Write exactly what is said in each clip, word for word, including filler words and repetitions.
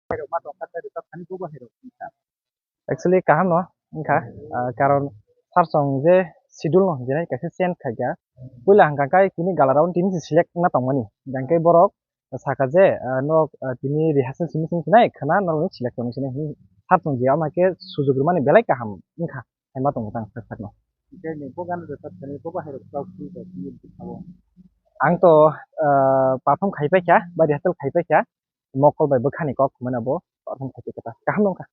hairok ma tongkha, tei rwchapthani bo bo hairok wngkha. Actually, kaham no wngkha, ah, karon sir chwng je schedule no hinjinai kaisa change khaikha. Puila hwnkha khe tini gala round tini se select wngna tongmani. Hwnkhe borok saka je, ah, norok, ah, tini rehearsal simi simi sinai khwna norokni select tongwi sinai hinwi sir chwng je ama khe sujuk rwmani belai kaham wngkha. Hai ma tongo tang sak sakno. Hingke ni bo gana rwchap thani bo bahai rok kok sini rok sini bwskango. Ang to, ah, perform khai paikha, ba rehearsal khai paikha, mokol bai bwkhani kok hwnmano bo perform khai paikha ta. Kaham wngkha.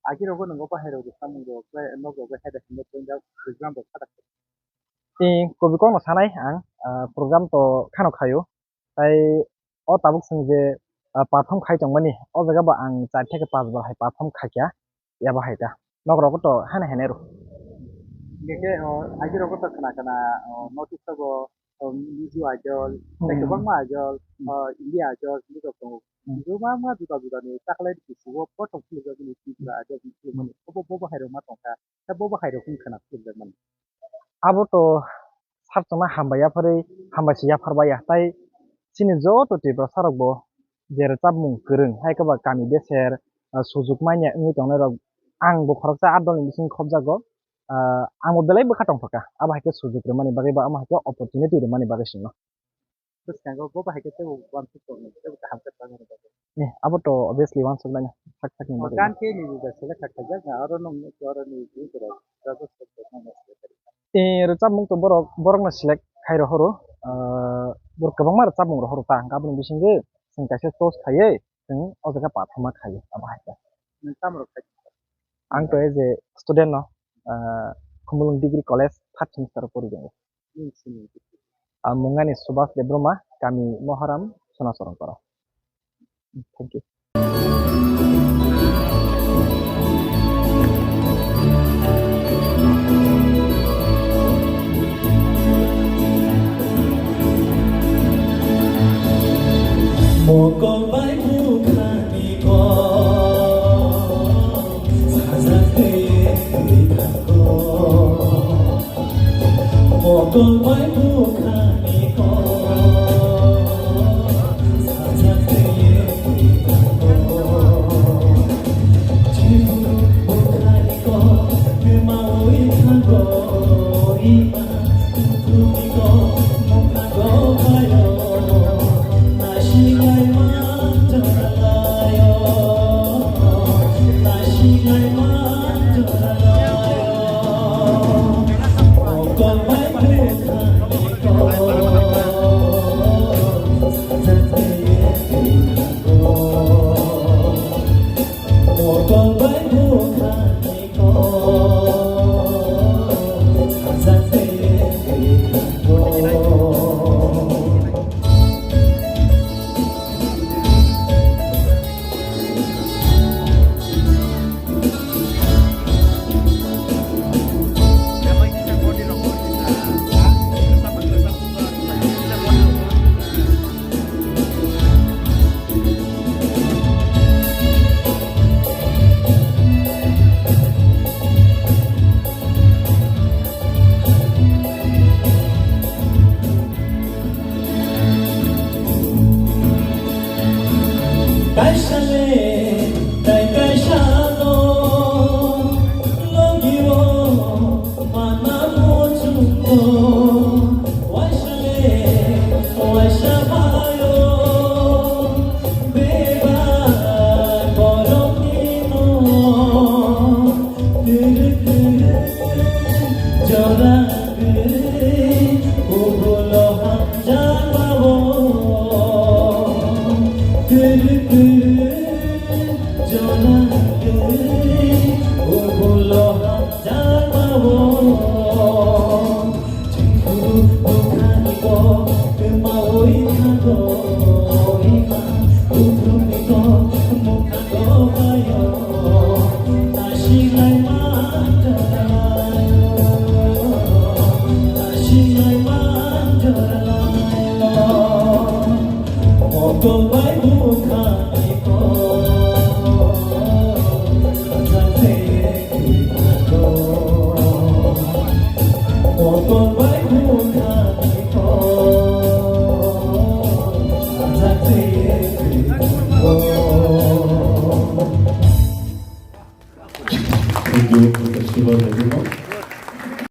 Agi rogo nwngo bahai rok samung rok bai nok rok bai hai da hinwi tong jak program rok kha da. Tei kobi kokno sanai ang, ah, program to khano khaio. Tai o tabuk chwng je, ah, perform khai tongmani, o jaga bo ang char theke pas bar hai perform khaikha, yaba hai ta. Nok rogo to hane hene ro. Hingke, o, agi rogo to khna khna, o, notice to bo, o, Mizo Idol, tei Hmm. kwbangma Idol, Hmm. o, India Idol, hinwi rok tongo. Hmm. Mizo ma ma juda juda ni chocolate bisi o, kothok philip jagini Tripura Idol philip mani. Obo bo bahai rok ma tongkha. Tei bo bahai rok wng khna philip jak mani. Abo to sir chwngno hambai yapharwi hambai se yaphar baya. Tai chini joto Tiprasa rok bo je rwchapmung kwrwng, hai khe ba kami beser, ah, sujuk manya wngwi tongnai rok, ang bo khoroksa a dol ni bisingo khopjago. Ah, ang bo belai bwkha tongthokha, abo hai khe sujuk rwmani bagwi ba, amo hai khe opportunity rwmani bagwi chwngno. Bwskango bo bahai khe teibo uansuk tongo, teibo kaham khe tongmani bagwi. Eh, abo to obviously uansuk nai sak sakni O bagwi. Gan khe ni da select kha khaijak na, oro nung oro ni group rok, rajasthani rok nang select kha. Eh, rwchapmung to borok, borokno select khai rohoro, ah, borok kwbangma rwchapmung rohoro ta, hwnkhe aboni bisingwi chwng kaisa choice khaiwi chwng o jaga perform khaiwi abo hai khe. Nung tamo rok khai? Ang to as a student no, ah, Khumulwng Degree College third semester o pori tongo. Ang mung ani Subhas Debbarma, kami Moharam, Sonasoron para. Thank you. Mokol bai bwkhani kok sajak twi thango. Mokol bai bwkhani kok sajak twi thango. Chibuk bwkhani kok kwmawi thango. Kaisa le tai kaisa no logi o mana muchungo, waisa le waisa bayo bebak borok ni no. Jora kwrwi ugulo hamjakmao. Kwrwi kwrwi jora kwrwi ugulo hamjakmao. Youth Festival hai phano